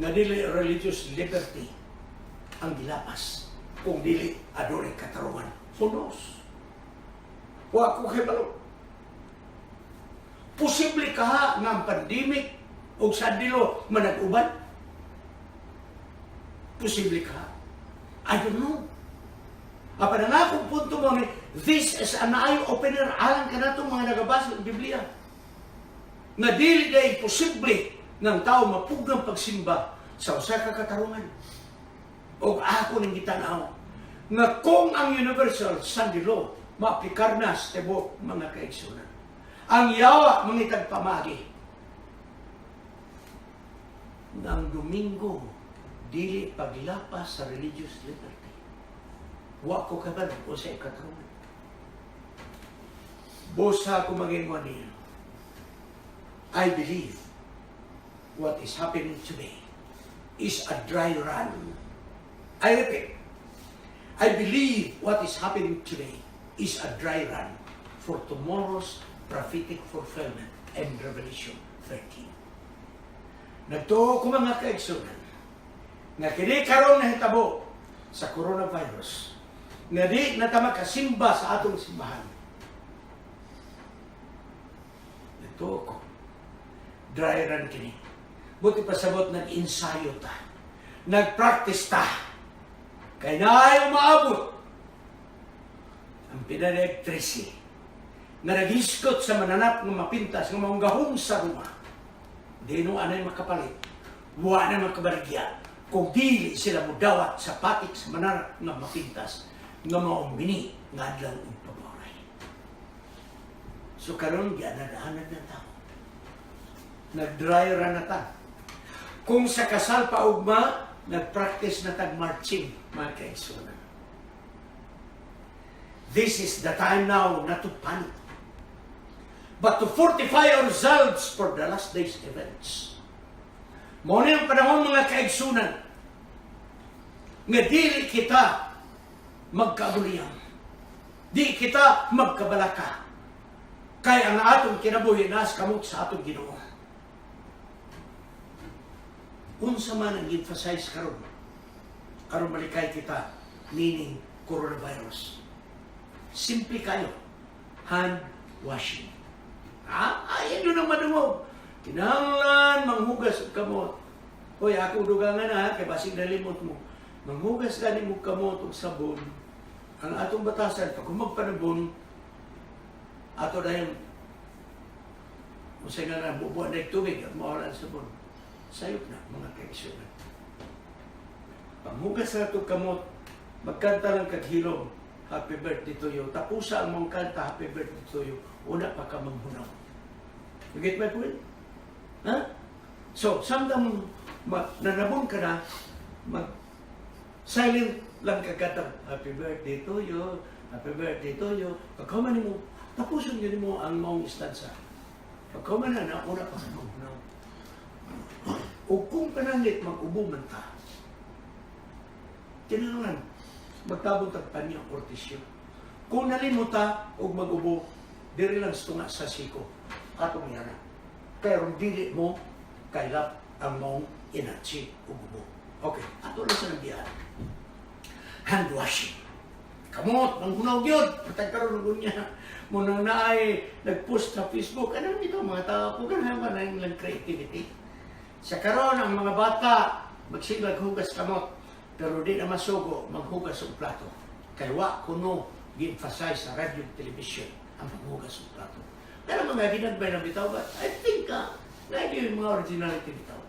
nga dili religious liberty ang gilapas kung dili adunay katarungan. Who knows? Wa ko kahibalo. Posible ka nga ang pandemic o Sunday law manag-uban? Posible ka? I don't know. Apan ang akong punto mo ni, this is an eye-opener alang kanatong mga nagabasa ng Biblia. Nga dili diay posible ng tao mapugang pagsimba sa usa ka katarungan. Og ako ning gitanaw nga kung ang universal Sunday law maaplikar na sa tibuok, mga kaigsunan, ang yawa mangitag pamaagi ng Domingo dili paglapas sa religious liberty. Wa ko kabalo o sa ikatarungan. Busa ko magingon niya. I believe what is happening today is a dry run. I repeat, I believe what is happening today is a dry run for tomorrow's prophetic fulfillment in Revelation 13. Nagtuo ko, mga kaigsunan, nga kini karon nahitabo sa coronavirus, nga di na ta makasimba sa atong simbahan. Nagtuo ko, dry run kini. Buot pasabot, nag-ensayo ta. Nag-practice ta. Kay naay umaabot ang pinaneg 13 nga naghisgot sa mananap nga mapintas nga maong gahom sa Roma. Di no anay makapalit. Wa na makabarigya kung dili sila mudawat sa patik sa mananap nga mapintas nga maong bini nga adlaw ug paboray. So karon gianad-anad na tao. Nag-dry run na ta. Kung sa kasal pa ugma, nag-practice na tag marching, mga kaigsunan. This is the time now not to panic, but to fortify ourselves for the last days' events. Mao ni ang panahon, mga kaigsunan, nga dili kita magkaabuliyang. Di kita magkabalaka. Kay ang atong kinabuhi nas kamot sa atong Ginoo. Unsa man ang emphasize karon aron malikay kita nining coronavirus? Simple kayo. Hand washing. Ha? Ay, yun ang madungog. Kinahanglan manghugas og kamot. Hoy, akong dugangan ha, kay basig nalimot mo. Manghugas gani mo kamot og sabon. Ang atong batasan, pag magpanabon, ato na yung unsay nga na bubuan na yung tubig at mawala ang sabon. Sayop na, mga kaigsunan. Panghugas sa atong kamot, magkanta lang kag hilom, "Happy birthday to you." Tapusa ang mong kanta, "Happy birthday to you." Una pa ka manghunaw. You get my point? Ha? So, samtang nanabon ka na, mag silent lang ka kanta, "Happy birthday to you, happy birthday to you." Pagkahuman mo, Tapuson yun mo ang maong istansa. Pagkahuman na na, una pa ka maghunaw. O kung pananglit mag-ubo man ka, kinahanglan magtabon tag panyo or tissue. Kung nalimuta og mag-ubo, diri lang sa tunga sa siko atong yana. Pero dili mo kailap ang maong energy ug ubo. Okay, ato lang sa nagbiyan. Hand washing. Kamot, manghunaw gyud. Patag karon og unya. Munang naay nag-post sa Facebook, ano bitaw mga tao ko ganahan ba na ilang creativity. Sa karon ang mga bata magsiglag hugas kamot, pero di na masugo maghugas og plato. Kay wa kuno gi-emphasize sa radyo ug television ang paghugas og plato. Pero mga ginagbay na bitaw, but I think na yung mga originality bitaw.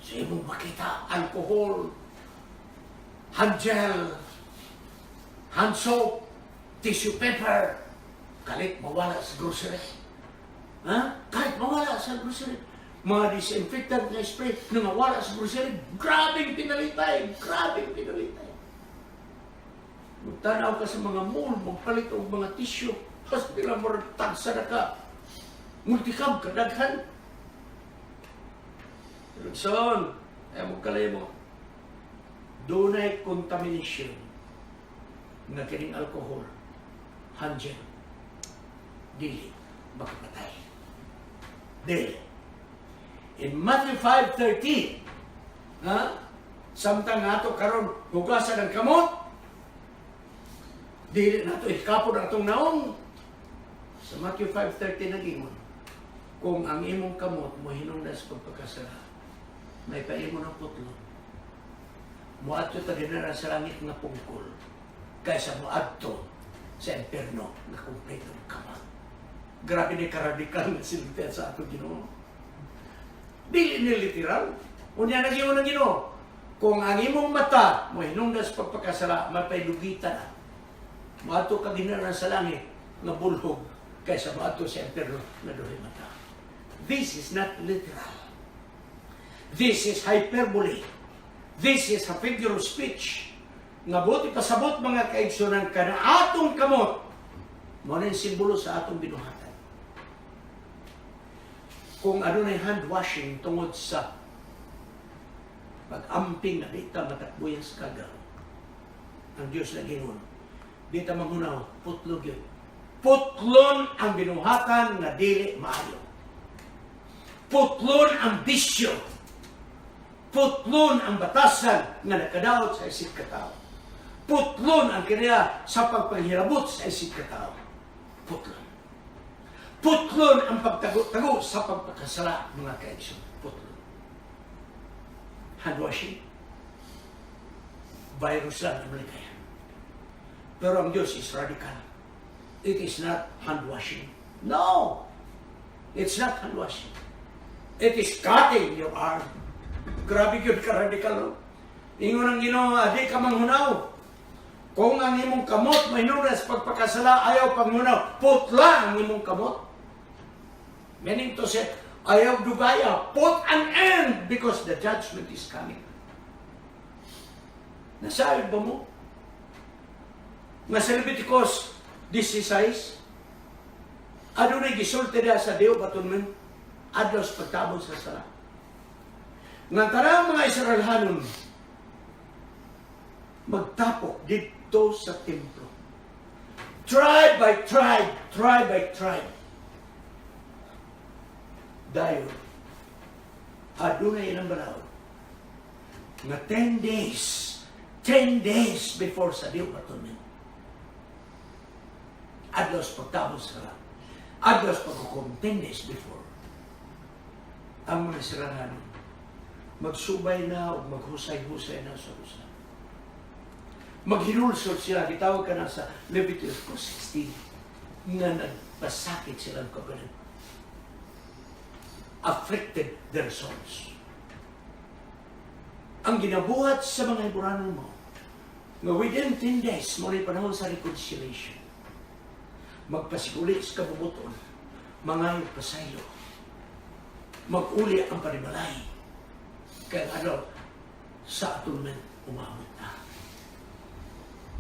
So imong makita alcohol, hand gel, hand soap, tissue paper, kalit mawala sa grocery. Ha? Kahit mawala sa grocery. Mga disinfectant na spray na mawala sa grocery, grabing pinalitay, grabing pinalitay. Magtanaw ka sa mga mall, magpalit og mga tissue, pas pila mo tagsa na ka. Multicab, kadaghan. Pero son, ay mo kalimo. Dunay contamination nga kining alcohol, hand gel, dili makapatay. Dili. In Matthew 5:13, ha? Samtang ato karon hugasan ang kamot, dili nato ikapon ang atong naong. Sa Matthew 5:13 nagingon, kung ang imong kamot mo hinungdan sa pagpakasala, may paimo ng putlon. Muadto ta dinara sa langit nga pungkol kaysa muadto sa impierno nga kumpletong kamot. Grabe ni karadikal nga silbihan sa atong Ginoo. Dili ni literal. Unya naging ng Ginoo. Kung ang imong mata mo hinungdan sa pagpakasala, mapaylugitan na. Muadto ka ginara sa langit nga bulhog kaysa muadto sa impierno nga duhay mata. This is not literal. This is hyperbole. This is a figure of speech. Nga buot ipasabot, mga kaigsunan, kana atong kamot, mao na yung simbolo sa atong binuhatan. Kung ano na hand washing tungod sa pag-amping na di ta matakbuyan sa kagaw, ang Diyos na gingon, di ta manghunaw, putlo gyud. Putlon ang binuhatan nga dili maayo. Putlon ang bisyo. Putlon ang batasan nga nakadaot sa isip katao. Putlon ang kaniya sa pagpanghirabot sa isip katao. Putlon. Putlon ang pagtago-tago sa pagpakasala, mga kaigsoon. Putlon. Hand washing. Virus lang ang malikaya. Pero ang Diyos is radical. It is not hand washing. No! It's not hand washing. It is cutting your arm. Grabe yun ka-radical, no? Ingon ang Ginoo, di ka manghunaw. Kung ang imong kamot mahinungdan sa pagpakasala, ayaw panghunaw. Putla ang imong kamot. Meaning to say, ayaw dugaya. Put an end because the judgment is coming. Nasabi ba mo? Nga sa Leviticus 16, adunay gisulti diha sa Day of Atonement, adlaw sa pagtabon sa sala. Nga tanang mga Israelhanon magtapok didto sa templo. Tribe by tribe, tribe by tribe. Dayon, adunay ilang balaod nga 10 days, 10 days before sa Day of Atonement, adlaw sa pagtabon sa sala, adlaw sa paghukom, 10 days before, ang mga Israelhanon magsubay na o maghusay-husay na sa usa. Maghinulsol sila, gitawag ka na sa Leviticus 16, nga nagpasakit silang kaugalingon. Afflicted their souls. Ang ginabuhat sa mga Hebrano mo, nga within 10 days, mo panahon sa reconciliation, magpasiguli sa kabubuton, mga pasaylo, mag-uli ang panimalay, kaya ano, sa atonement, umabot na.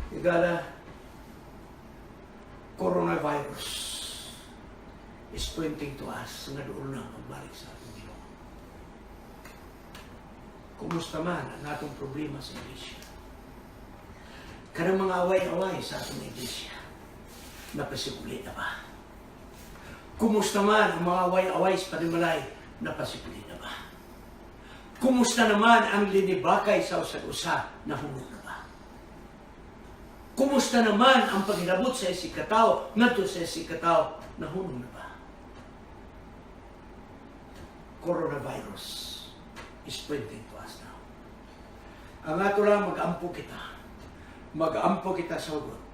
Igala, Coronavirus is pointing to us nga duol na pagbalik sa atong Ginoo. Kumusta man ang atong problema sa iglesia? Kanang mga away-away sa atong iglesia, napasikuli na ba? Kumusta man ang mga away-away sa panimalay, napasikuli na ba? Kumusta naman ang linibakay sa usag-usa, nahunong na ba? Kumusta naman ang paghilabot sa isigkatawo ngadto sa isigkatawo, nahunong na ba? Coronavirus is pointing to us now. Ang ato lang, mag-ampo kita. Mag-ampo kita sa hugot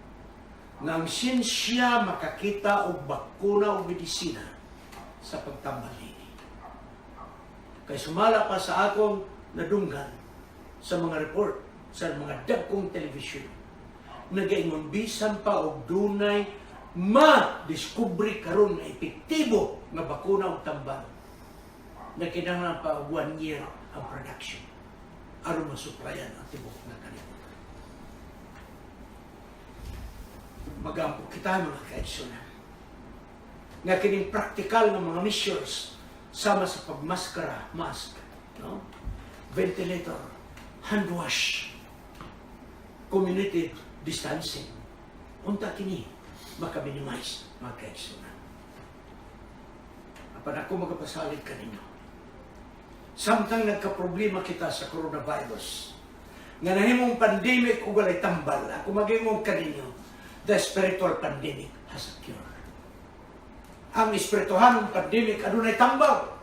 nga ang siyensya makakita og bakuna o medisina sa pagtambal nini. Kay sumala pa sa akong nadunggan sa mga report sa mga dagkong telebisyon, nagaingon bisan pa og dunay ma-discover karon nga epektibo nga bakuna og tambal, na kinahanglan pa og one year ang production aron masuplayan ang tibuok nga kalibutan. Magampo kita, mga kaigsunan, nga kining praktikal nga mga measures sama sa pagmaskara, mask, no? Ventilator, hand wash, community distancing. Unta kini maka-minimize, mga kaigsunan. Apan ako magapasalig kaninyo. Samtang nagka-problema kita sa coronavirus, nga nahimong pandemic ug walay tambal, ako magingon kaninyo, the spiritual pandemic has a cure. Ang espirituhanong pandemic adunay tambal.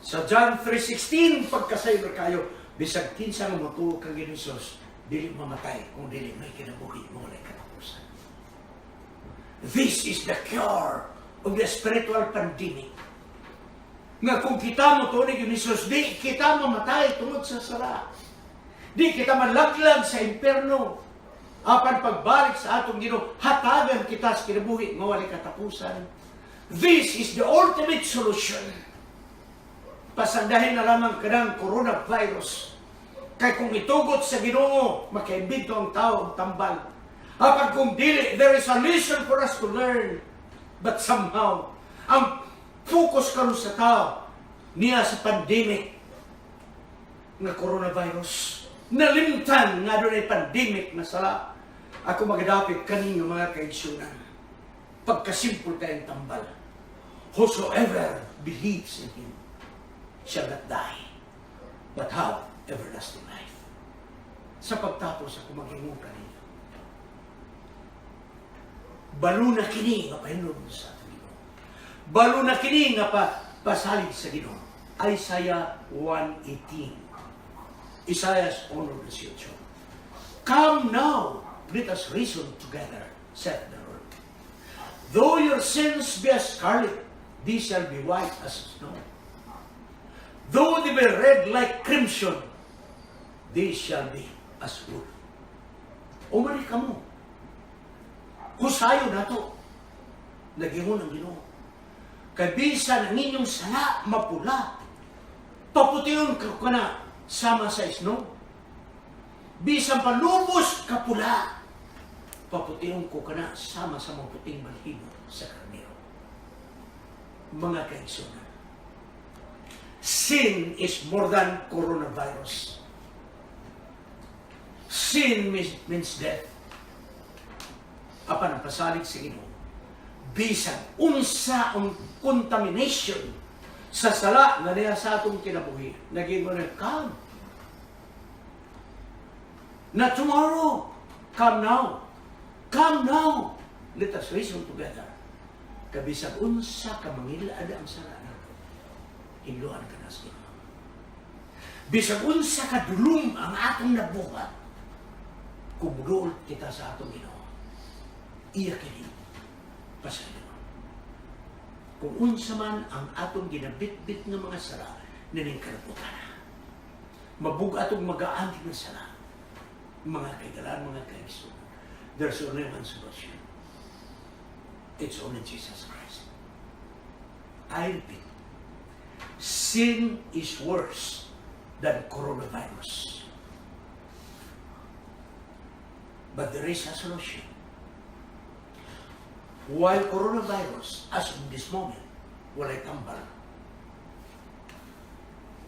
Sa John 3:16, pagkasayod kayo, bisag kinsa nga motuo kang Jesus, dili mamatay kung dili may kinabuhi nga walay katapusan. This is the cure of the spiritual pandemic. Nga kung kita motuo ni Jesus, di kita mamatay tungod sa sala. Di kita malaglag sa impyerno. Apan pagbalik sa atong Ginoo, hatagan kita sa kinabuhi nga walay katapusan. This is the ultimate solution. Pasandahin na lamang kanang coronavirus. Kay kung itugot sa Ginoo, makaimbento ang tao og tambal. Apan kung dili, there is a lesson for us to learn. But somehow, ang focus karon sa tao niya sa pandemic nga coronavirus. Nalimtan nga dunay pandemic na sala. Ako magadapit kaninyo, mga kaigsunan. Pagkasimple kayong tambal. Whosoever believes in Him shall not die, but have everlasting life. Sa pagtapos, ako mag-ingon kaninyo. Baluna kini nga pahinulog sa atong Ginoo. Baluna kini nga pasalig sa Ginoo. Isaiah 1:18. Isaiah's honor resolution. "Come now, let us reason together, said the Lord. Though your sins be as scarlet, they shall be white as snow. Though they be red like crimson, they shall be as wool." Umari kamo. Husayon nato. Nagingon ang Ginoo. Kay bisan ang inyong sala mapula, papution ko kana sama sa snow. Bisan palubos kapula, papution ko kana sama sa mga puting balhibo sa karnero. Mga kaigsunan, sin is more than coronavirus. Sin means death. Apan ang pasalig sa Ginoo, bisan unsa ang contamination sa sala nga niya sa atong kinabuhi, naging mo na, come. Not tomorrow. Come now. Come now. Let us reason together. Kabisag unsa ka mangilad ang sala nato, hinluan ka na sa Ginoo. Bisag unsa ka dulom ang atong nabuhat, kung muduol kita sa atong Ginoo, iya kini pasaylo. Kung unsa man ang atong ginabitbit nga mga sala nining kalibutan, mabug-at ug magaan nga sala, mga kaigalan, mga kaigsoon, there's only one solution. It's only Jesus Christ. I repeat, sin is worse than coronavirus. But there is a solution. While coronavirus, as of this moment, walay tambal.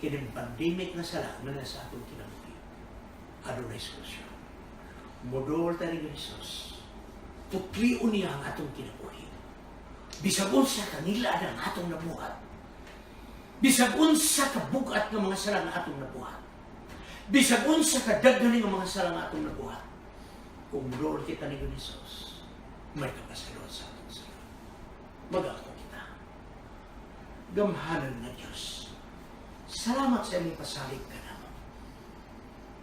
Kining pandemic na sala nga nasa atong kinabuhi, adunay solusyon. Moduol ta ni Jesus. Putlion niya ang atong kinabuhi. Bisag unsa kanila ang atong nabuhat. Bisag unsa kabugat nga mga sala nga atong nabuhat. Bisag unsa kadaghan nga mga sala nga atong nabuhat. Kung moduol kita ni Jesus, may kapasayloan sa atong sala. Mag-ampo kita. Gamhanan nga Diyos, salamat sa imong pasalig kanamo.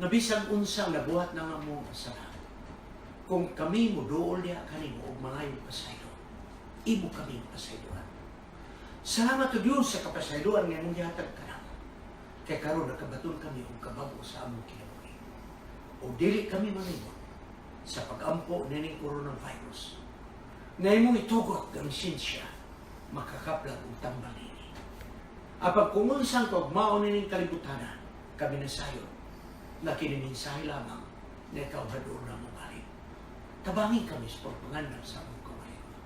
Nga bisag unsang nabuhat na nga mo sala, kung kami moduol diha kanimo og mangayong pasaylo, imo kami pasayloan. Salamat o Diyos sa kapasayloan nga imong gihatag kanamo. Kay karon nakabaton kami og kabag-o sa among kinabuhi. O dili kami manimot sa pag-ampo nining coronavirus. Nga imong itugot ang siyensya makakaplag og tambal nini. Apag kung unsang kaugmaon nining kalibutanan, kami nasayod na kini mensahe lamang na ikaw hadoon na mobalik. Tabangi kami sa pagpanganlan sa among kaugalingon.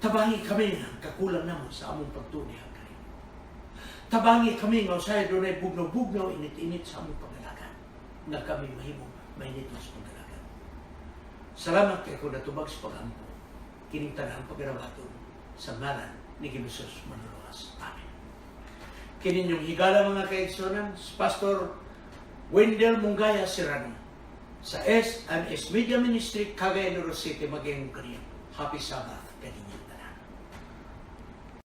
Tabangi kami nga kakulang namo sa among pagtuo kanimo. Tabangi kami nga usahay dunay bugnaw-bugnaw, init-init sa among pag-alagad nga kami mahimong mainit sa pag-alagad. Salamat kay kung natubag sa pag-ampo. Kining tanang pagarawaton sa ngalan ni Jesus Manluluwas. Amen. Kini inyong higala, mga kaigsunan, Pastor Wendell Mungaya Serrano sa S&S Media Ministry, Cagayan de Oro City, maging kaniya. Happy Sabbath.